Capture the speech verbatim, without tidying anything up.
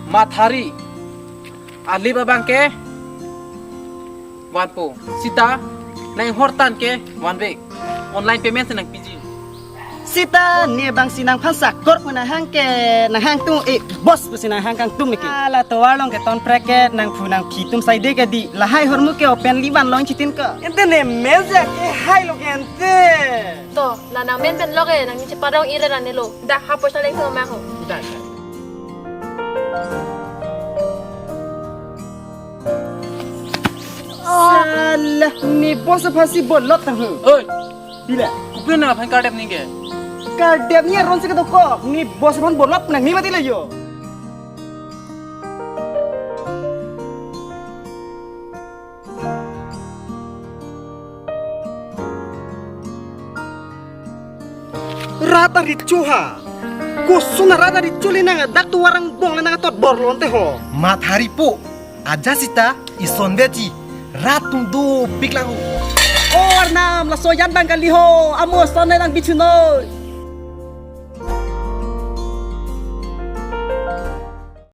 Mathari, alip abang ke vanpo. Sita, nang hortan ke vanve. Online payment si nangpiji. Sita, ne bang si nangphan sakor pu nanghang ke, nanghang tung, eh, boss pu si nanghang kangtum ke. Ala tovar along ke ton prek ke, nangphu nangphi atum saide ke dei, lahai ahormu ke open liban long chitin ko. Ente ne men ja ke hai lo ke ente. To, la nang men pen lo ke, nangning cheparong ire ra ne lo. Da, ha poisa leng thoma ho. Da, da. Salah, ne boss aphansi bolot tang ho. Oi, bila, kopi nangphan kardep ning ke? Kardep ni aron si kedokok, ne boss aphan bolot nangji mati lo jo. Rat aricho ha. Koson rat aricho le nang dak tovar angbong le nang atot bor lonte ho. Mathari po. Aja sita ison veji. Rat atum dopik lang ho. O Arnam, laso jan bang kali ho. Amo son le nang bichunoi.